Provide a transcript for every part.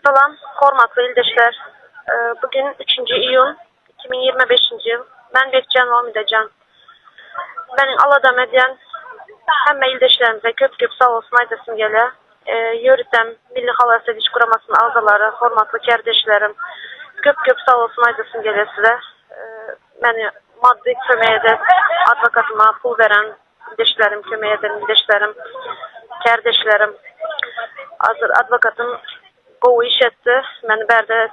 Salam, hormatly ildeşler. Bu gün üçünji iýun 2025-nji ýyl. Men Bekjan Omidajan. Meniň aladam edýän hemme ildeşlerimize köp-köp sag bolsun aýdasym gelýär. Ýöritem Milli halas ediş guramasynyň agzalary, hormatly kärdeşlerim, köp-köp sag bolsun aýdasym gelýär size. Meni maddy kömek edip, adwokatyma pul beren ildeşlerim, kömek eden ildeşlerim, kärdeşlerim. Hazir adwokatym gowy iş etdi. Meni bärde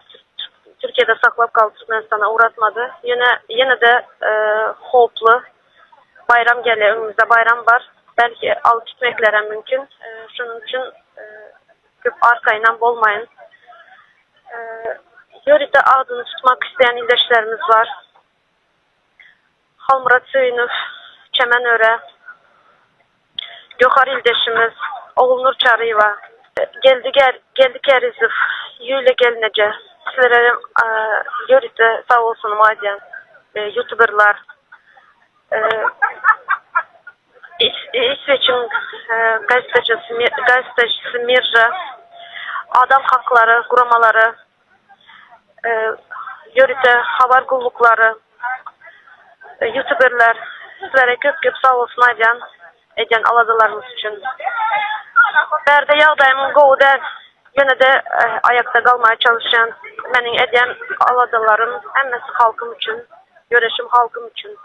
Türkiýede saklap galdy, Türkmenistana ugratmady. Ýöne ýene-de howply. Baýram gelýär, öňümizde baýram bar. Belki alyp gitmeklerem mümkin. Şonuň üçin köp arkaýynam bolmaýyn. Ýörite adyny tutmak isleýän ildeşlerimiz bar. Halmyrat Söýünow, Çemen Öre, Göwher ildeşimiz, Ogulnur Çaryýewa, Geldi Geldi Kärizow, Ýuliýa gelneje, sizlere ýörite sag bolsunymy aýdýan, ýutuberler, Isweçiň gazetejisi Mirja, adam haklary guramalary, ýörite habar gulluklary, ýutuberler sizlere köp köp sag bolsun aýdýan edýän aladalaryňyz üçin. Bärde ýagdaýym gowy däl, ýöne-de aýakda galmaga çalyşýan. Meniň edýän aladalarym hemmesi halkym üçin, göreşim halkym üçin,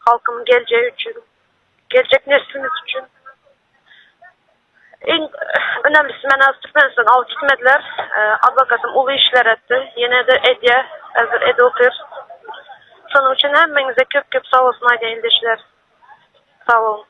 halkymyň geljegi üçin, geljek neslimiz üçin. Iň önemlisi meni az Türkmenistandan alyp gitmediler. Adwokatym uly işler etdi. Ýene-de edýär. Häzir edip otyr. Şonuň üçin hemmeňize köp-köp sag bolsun aýdýan ildeşler. Sag boluň.